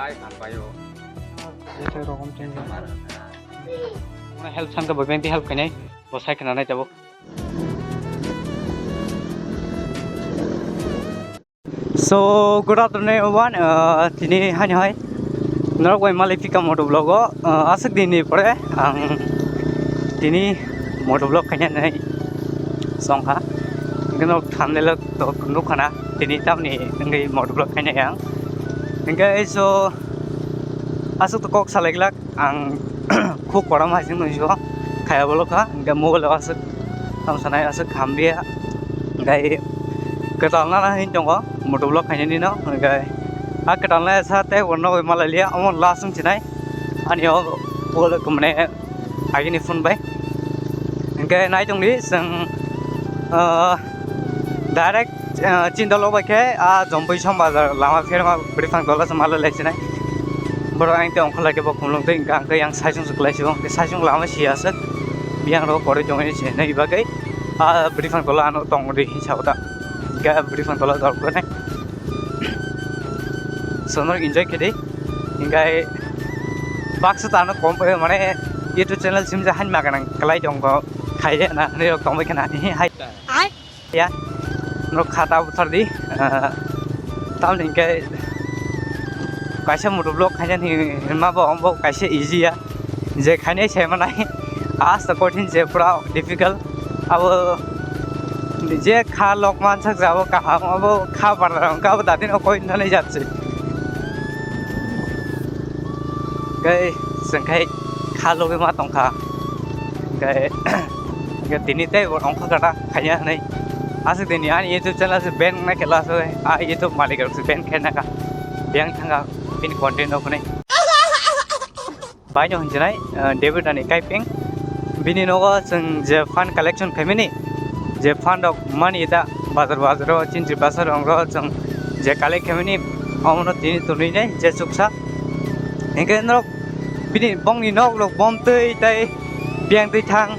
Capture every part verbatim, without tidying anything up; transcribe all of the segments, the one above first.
Hai, hambai o. Jete rokom change. Help sanka bo benti help khainai. Bo sai khna nai tabuk. So, good afternoon everyone. Uh, tini hani hai norok bai malai pika moto vlog o, uh, aswk din ni pore ang tini moto vlog khaina nai songkha. Hingke norok thumbnail o tok nukha na tini tamni wngwi moto vlog khaina ang. Hingke so aswk to kok salai glak. Ang khuk korom hai sing nungsi o khaya bolo kha, hingke mobile o aswk tamo sanai aswk hamliya, hingke kwtal nana hin tongo moto vlog khainani no, hingke a kwtal nai sa tei bo nogoi malai liya, omo last wng sinai ani o mobile mane agini phone bai, hingke nai tongdi chwng, ah, direct Ah, chini dolo bai khe, ah, Jomboi Som Bazar lama pherma bwrwi phang tola se malai lai sinai. Borok ang tei ongkha lai khe bo khumlung tei hwnka hwnkhe yang saichung se kwlai se bo, hwnkhe saichung lama sia aswk. Biyang rok kwrwi tongwi se nai bagwi, ah, bwrwi phang tola ano tong di hinsa uta. Hwnkhe bwrwi phang tola dol khe nai. So norok enjoy khe di. Hwnkhe baksa tano kom, eh, mane YouTube channel sim je han ma ganang kwlai tong kho. Khai je na, nai rok tongbai khe na. Hai. Ya, no khata buthar di, ah, tamni hingke kaisa moto vlog khaina hin-, hinma bo, bo kaisa easy ya, je khainai se manai, asta kothin se pura difficult, abo je kha lok mansak jabo kaham, abo kha barang, abo datin o koi nani jat se. Hingke chwng khai kha logwi ma tongkha. Hingke, hingke tini tei bo ongkha gata khaina hinwi. Aswk tini ani YouTube channel se ban wngna khe last o, a YouTube malik rok se ban khaina kha. Biyang thanga bini content rok hinwi. Baino hinjinai, ah, David ani kaipeng. Bini nogo chwng je fund collection khaimani, je fund rok mani da bazar bazar o chini bazar rok chwng je collect khaimani, omono tini tonwi nai je chuksa. Hingke norok bini bongni nok rok bom twi tei biyang twi thang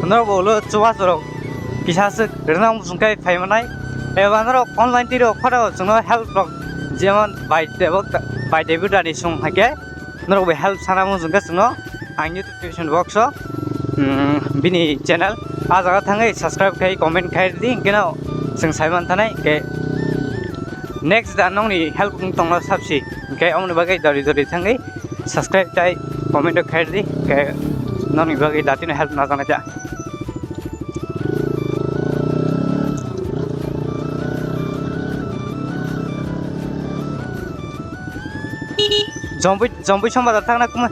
norok bo ulo chubachu rok kisa swk rwna muchung khe phai manai. Eba norok online twi rok phano chwngno help rok jemon bai tebo bai tebo dani song hai khe norok bo help sana muchung khe chwngno ang YouTube description box o, mm, bini channel a jaga thangwi subscribe khai comment khai di, hingke no chwng sai man thanai hingke next da nongni help wng tongno sabsi, hingke omoni bagwi dori dori thangwi subscribe tai comment o khai di, hingke nongni bagwi datino help najaknai ta. Jomboi, Jomboi Som Bazar thangna kuma.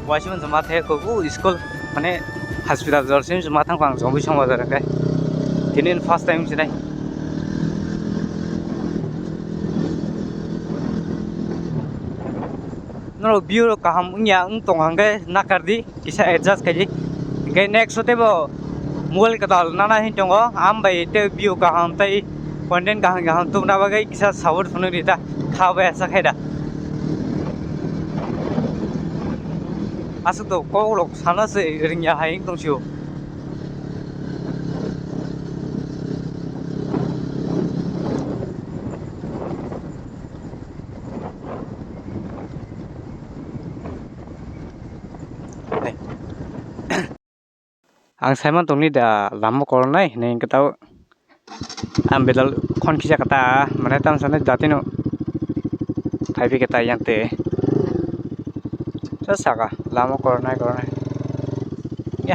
Waisa mansa ma the ko u school mane hospital jor sim ma thang ko ang Jomboi Som Bazar ke. Tini first time sinai. Norok view rok kaham wngya wng tong hwnkhe nakar di, kisa adjust khai di. Hwnkhe next o teibo mobile kwtal nana hin tongo, am bai tei view kaham tei content kaham kaham tubuna bagwi kisa support phunuk di ta, kha bai asa khai da. Aswk to kok rok sana se ringya hai wng tong sio. Ang saiman tongni da lama koronai hinui hwnkhe tao ang belal khon kisa kata mane tamo sanai datino phaiphikhe tai yang te saka lama koronai koronai ya.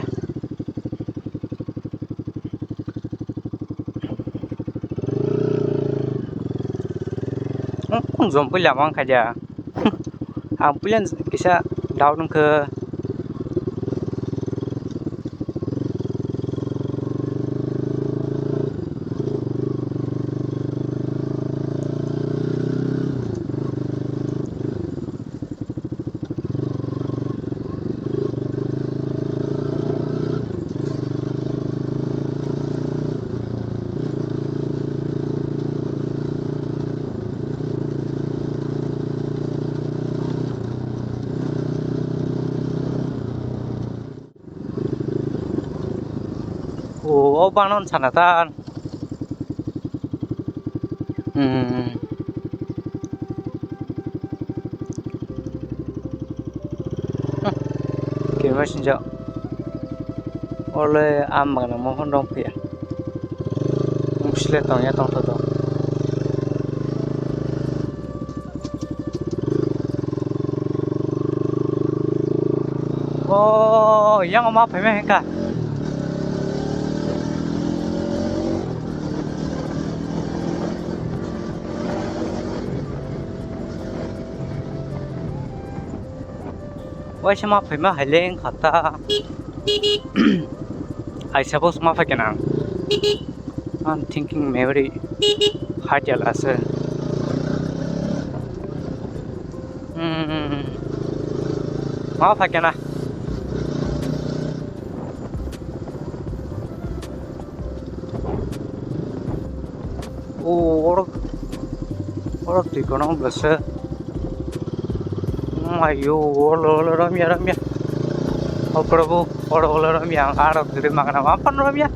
Ang jom puila mang khaja. Ang puila kisa doubt wngkha. O, o banon sana tan. Hmm. Kema sinjak. Ole am bagna mohon rong phiya. Wng sle tongya tongthodo. O, yang ma phaima hengka. Waisa ma phaima hai le wngkha ta. I suppose ma phai khe nang. I'm thinking maybe hajal ase. Hmm. Ma phai khe na. O, oro, oro twi kono bwswk. Mayo, olo, olo, romya, romya. O Prabhu, olo, olo, romya, ang aro gede magna, mapan romya.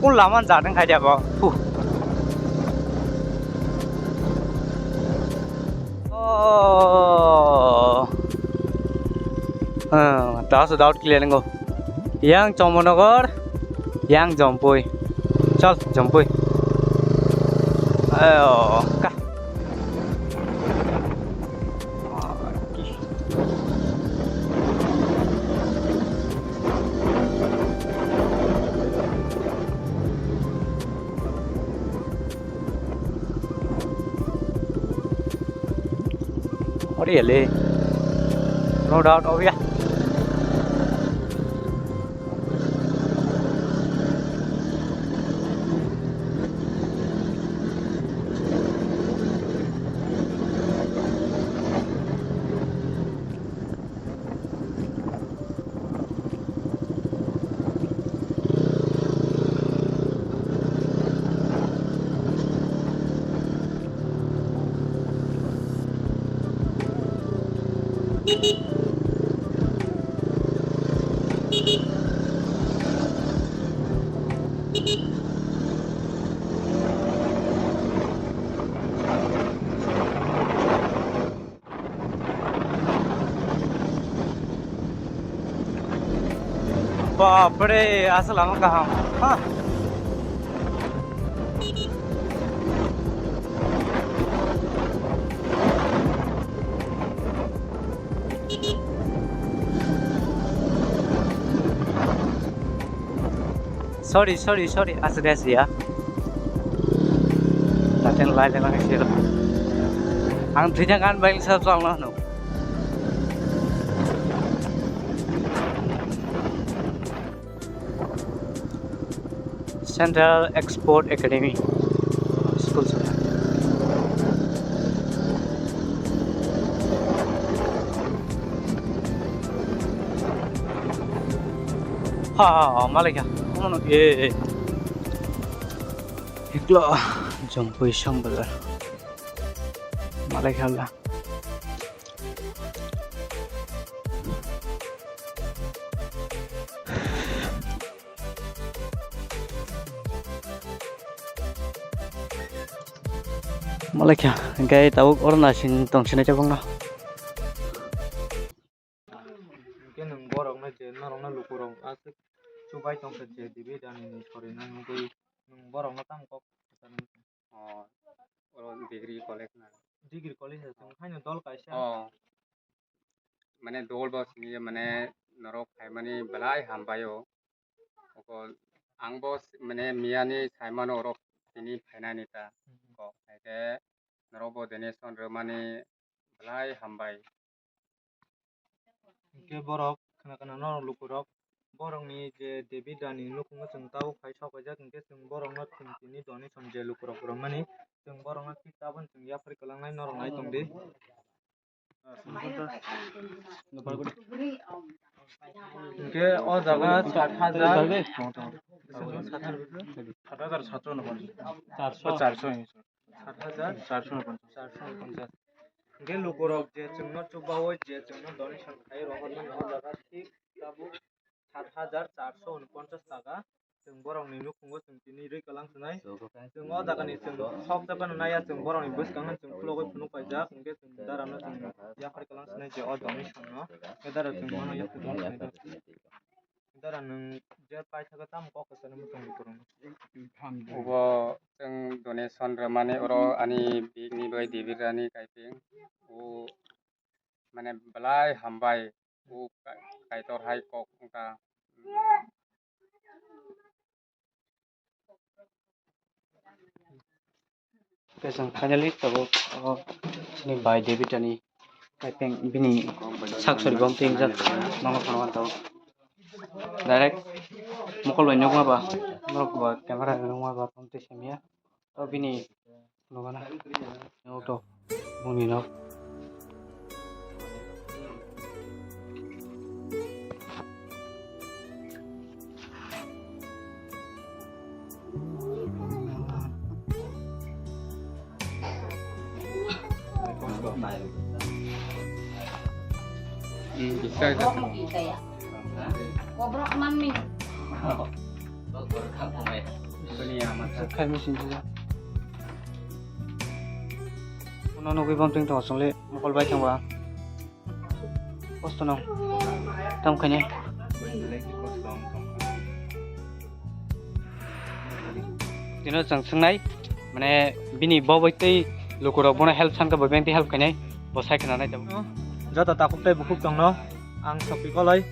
Kul laman jadeng khai dia bo. Huh. Oh. Ah, ta so doubt clear ngo. Yang Chommonogor, yang Jompui. Chal, Jompui. Ayo, ka. Ori ele. No doubt, oh yeah. Bapre, asal lama kaham. Ha. Sorry, sorry, sorry. Asli, asli ya. Latihan lai lai lang sih. Ang tuh jangan bayang sab soal no. Central Export Academy School sana. Ha, ha, ha, malai kha. Omono, e, e. Hiklo, Jompui Song Bazar. Malai kha la. Malai kha, hingke tabuk oro nasing tong sinai chabang no. Hingke nwng borok no je norok no lukurok aswk chubai tongkha je dibi dani ni sori no nugui nwng borok no tamo kok kwchangma. O, oro degree college na. Degree college se chwng haino dol kaisa. O, mane dol bo simi mane norok phaimani belai hambai o. Oko ang bo s-, mane miyani saimano orok tini phainani ta. Hmm. Kok hai khe norok bo donation rwmani belai hambai. Hingke borok khna khna norok lukurok borokni je David Rani nukhungo chwng tabuk phai sok paijak, hingke chwng borokno chwng tini donation je lukurok rwmani chwng borokno kisa tabon chwng yapri kwlangnai norok nai tongdi. Hingke o jaga sat hajar, sat hajar satso no. Charso. Charso. Sat hajar charso ponchas. Hwnkhe lukurok je chwngno chubaui je chwngno donation khai rohormani o jaga thik tabuk sat hajar charso ponchas taka. Chwng borokni nukhungo chwng tini rwi kwlang swnai. Chwng o jagani chwng sok chapano naiya, chwng borokni bwskango chwng khulogwi phunuk paijak, hwnkhe chwng darano chwng yaphar kwlang swnai je o donation no. Khe dara chwng bono yaphar kwlang swnai. Dara nwng je paithago tamo kok kwcharo muchungdi kwrwngno. Obo chwng donation rwmani oro ani bikni bai David Rani Kaiping. O mane belai hambai. O Kaitor hai kok wngkha. Khe chwng finally tabuk o chini bai David ani kaipeng bini sak sori bom twi wngjak nono phano tabuk direct mokol bai nukma ba norok ba camera nukma ba bom twi simiya o bini nukana auto bongni nok. Kobrok manmi. Khaimi sinjak. Uno nugui bom tong tongo chwngli mokol bai thangba. Kosto no. Tam khainai. Tino chwng swngnai, mane bini bo bai tei lukurok bono help sankha, bo beng tei help khainai, bo sai khna nai tabuk. Joto takhuk tei bukhuk tongno ang sokwi kolai.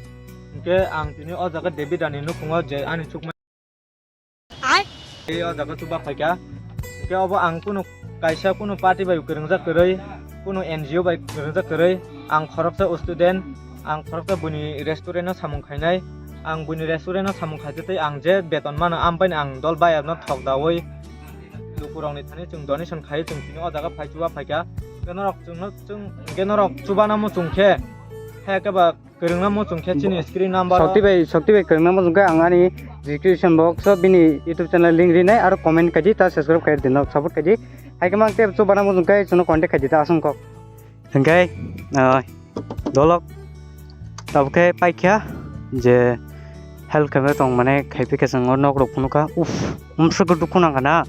Hwnkhe ang tini o jaga David Rani nukhungo je ani chukmani. Tei o jaga chuba phaikha. Hwnkhe obo ang kunu kaisa kunu party bai kwrwngjak kwrwi, kunu N G O bai kwrwngjak kwrwi, ang khoroksa student, ang khoroksa buini restaurant o samung khainai, ang buini restaurant o samung khaitwi tei ang je beton mano, amoni bai ang dol bayapno thok daui lukurokni thani chwng donation khai chwng tini o jaga phai chuba phaikha. Hwnkhe norok chwngno chwng, hwnkhe norok chubana muchung khe, khe khe ba kwrwngna muchung khe chini screen number o. Sokti bai, Sokti bai kwrwngna muchung khe ang ani description box o bini YouTube channel link rinai aro comment kaidi ta subscribe khai di nok support kaidi. Hai khe mang tei chubana muchung khe chwngno contact khai di ta aswng kok. Hwnkhe, ah, dolok tabukhe paikha je help khaima tong mane khai phikha chwng o nok rok phunukha. Uff, umsuk dukhu nangkha na.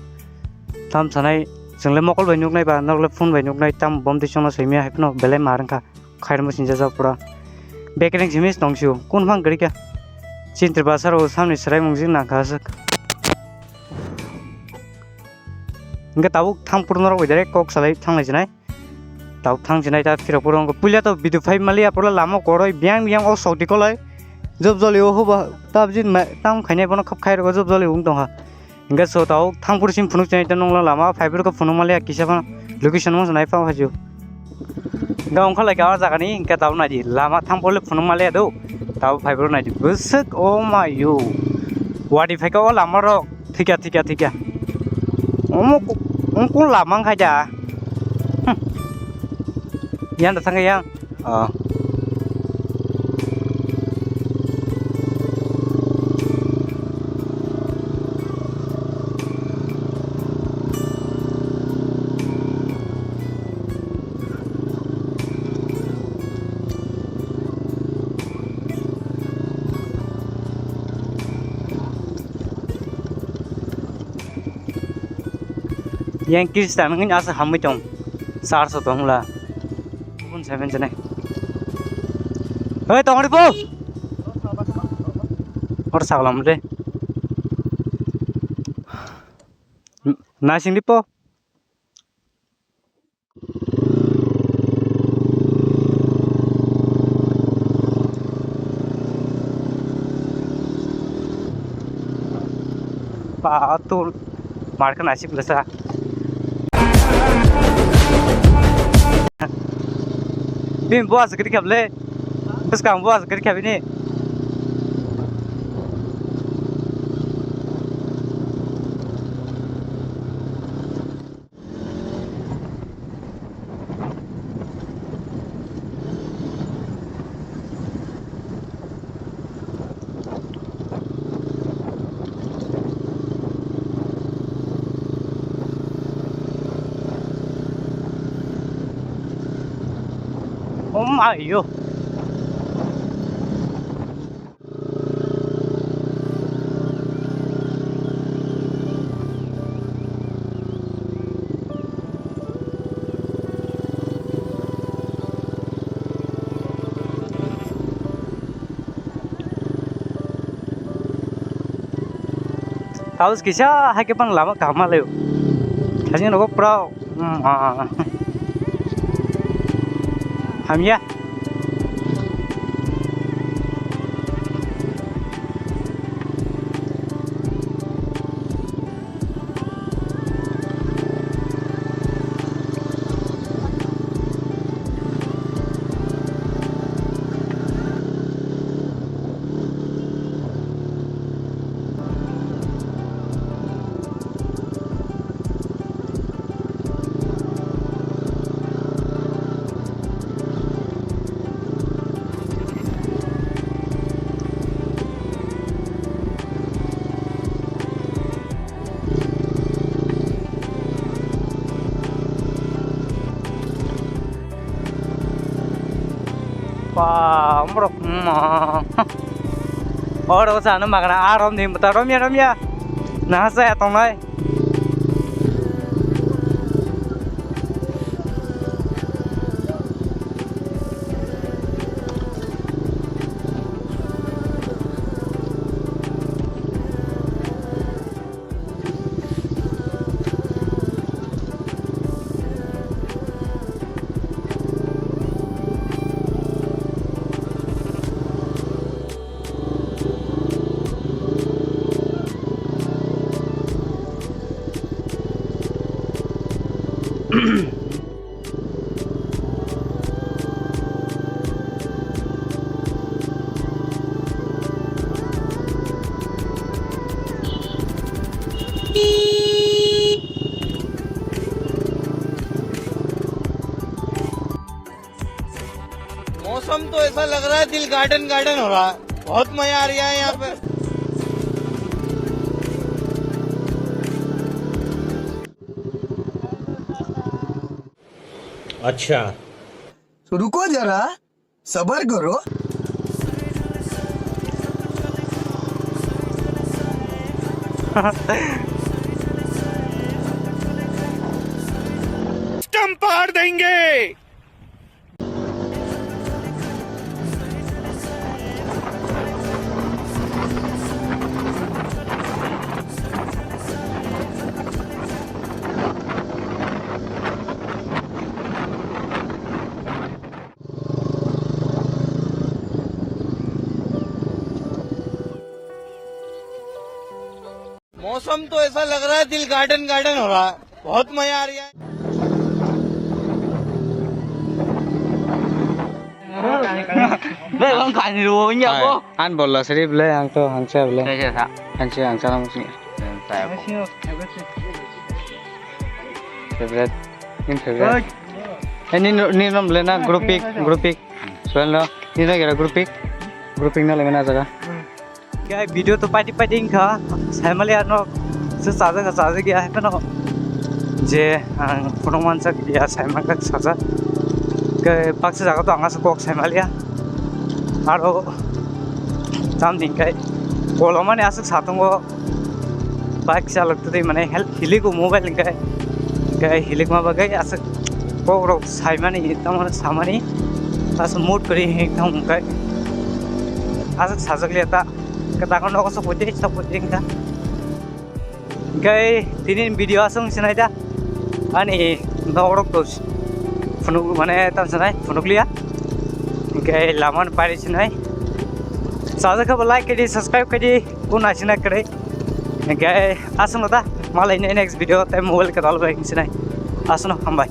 Tam sanai chwngle mokol bai nuknai ba nok le phone bai nuknai tam bom twi chwngno swimya hai phano belai mar wngkha. Khairokma sinjajak pura. Bekereng simi tongsiu. Kun phang gari kha. Chintri basar o samni sraimung jin nangkha aswk. Hwnkhe tabuk thang purno rok bai direct kok salai thanglai sinai. Tabuk thang sinai ta phirok puro wngkha. Puila to video phai maliya pura lama koroi biyang biyang o sok di kolai. Job joli o huba tabjin ma tang khainai bono khap khairok o job joli wng tongkha. Hingke so tau thangphuru sim phunuk chai tong nungla lama phaiphuru khe phunuk maliya kisa phano location mo nai phang phaju. Hingke ongkha lai ka o jaga ni hingke tau nai di lama thangphuru le phunuk maliya do tau phaiphuru nai di bwswk o ma yo wadi phaika o lama rok thika thika thika omo ongkha lama wngkha da. Hmm. Yang da thangka yang. Oh. Yang Kristan wngkha asa hamwi tong. Charso tong la. Kubun seven jene. Hei, tongri po. Or saglam re. Nasing di po. Ba, atul. Marka nasik lesa. Bini bo aswk kwrwi kha bwle. Bwskang bo aswk kwrwi kha bini. Mayo. Taus kisa hai ke pang lama kaham layo. Thani nogo pura, mm, ah. Hamya. Pa, borok, ma. Oro sa no magana, a rom ni mata romya, romya. Na sa ya tongnai. मौसम तो ऐसा लग रहा है दिल garden garden हो रहा है, बहुत मजा आ रहा है यहाँ पे। अच्छा। तो रुको जरा, सबर करो। स्टंप पाड़ देंगे। मौसम तो ऐसा लग रहा है दिल गार्डन गार्डन हो रहा है, बहुत मजा आ रहा है। Ble, bang kani ro nya ko. An bolla seri ble, ang to hangsa ble. Hangsa, hangsa lang sini. Favorite. In favorite. Eh, ni, ni nom ble na, group pic, group pic. Suel no, ni na gera group pic. Group pic na le na jaga. Khe video to paiti paiti wngkha, saimaliya no se chajak, chajak ya, haikhe no je ang phunuk manjak ya, saimankha sajak. Khe baksa jaga to ang aswk kok saimaliya. Aro tamni hwnkhe kolomani aswk satungo bike chalok twi mane hel-, hilik o mobile hwnkhe, hwnkhe hilikma bagwi aswk kokrok saimani, tamo samani aswk mood kwrwi hwnkhe aswk sajakliya ta. Kwtal nogo sok photo, sok photo wngkha. Hwnkhe tini video aswk sinai da. Ani nokrok to phunuk mane tam sinai phunukliya. Hwnkhe lama ni pairi sinai. Sajak khe bo like khe di, subscribe khe di, kun asina kwrwi. Hwnkhe aswk no da, malai next video tei mobile kwtal bai sinai. Aswk no, hambai.